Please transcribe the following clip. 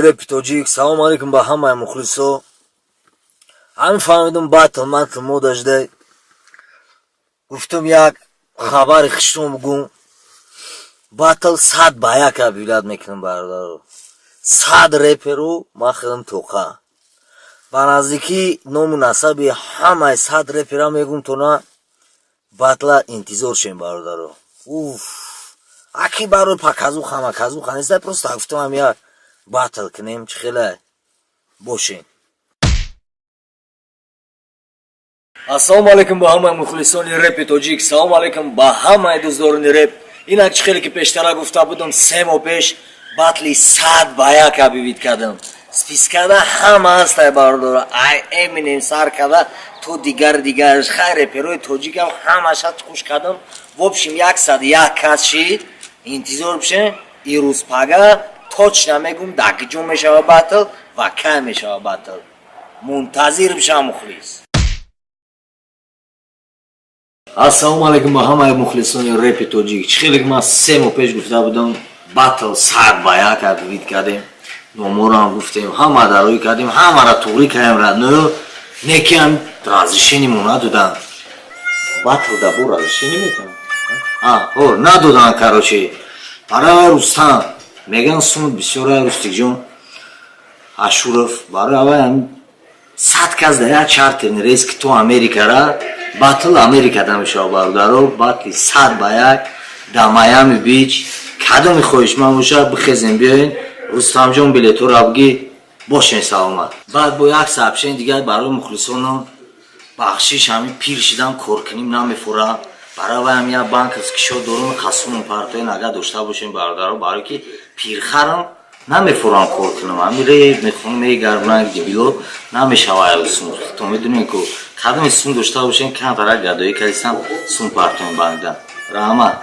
Репи тоҷик, салому алейкум ба ҳамаи мухлисо. Ҳамин фаҳмидум, батл матл мода шудай. Гуфтум, як хабари хиштон бугум. Батл 100 ба 1 объявлять мекунам, бародаро. 100 реперу ман худам тоқа. Ба наздикӣ ному насаби ҳамаи 100 репера мегум, то на батла интизор шем, бародаро. Уф, аки барои показуха маказуха неста, просто гуфтам, ҳам як батл кунем, чӣ хеле бошем. Ассалому алайкум ба ҳамаи мухлисони репи тоҷик, салому алайкум ба ҳамаи дӯстдорони реп. Инак, чӣ хеле ки пештара гуфта будам, 3 моҳ пеш батли 100 ба 1 объявить кардам. Спискада ҳама ҳастай, бародаро, ай Эминем сар карда то дигар дигараш. Хай, реперои тоҷикам ҳамаша хуш кардам. В общем, 101 кас шид. Интизор бишем, ирӯз пага точно мегум, дар киҷо мешава батл ва кай мешава батл. Мунтазир бишам, мухлис. Ассалому алайкум ба ҳамаи мухлисони репи тоҷик. Чӣ хеле ки ман 3 моҳ пеш гуфта будам, батл 100 ба 1 объявить кардем, номорам гуфтем, ҳама дароӣ кардем, ҳамаро туғрӣ кардем, родной, некиам разрешение мо надоданд. Батл да бо разрешение метавон надоданд. Короче, барои Рустам меган сумуд бисёр, Рустикҷон Ашуров, барои авай 100 кас дар як чартерный рейс, ки то Америкара батл Америкада мешава, бародаро. Батли 100 ба 1 дар Майами Бич. Кадоми хоҳишманд боша, бихезем, биёен. Рустамҷон, билетора бигӣ. Бошен саломат. Баъд бо як сообщение дигар барои мухлисонам. Бахшиш, ҳамин пир шидам, коркуним намефура. Барои ваям як банковский счёт дорум, қасумон партоен, агар дошта бошем, бародаро, барое ки пирхарам, намефурам кор кунам. Ҳамин реп мехонам, мегарбранг дебило намешава. Сум то медонем ку, кадоми сум дошта бошем, камтарак гадоӣ кардисам, сум партоем банкда. Раҳмат.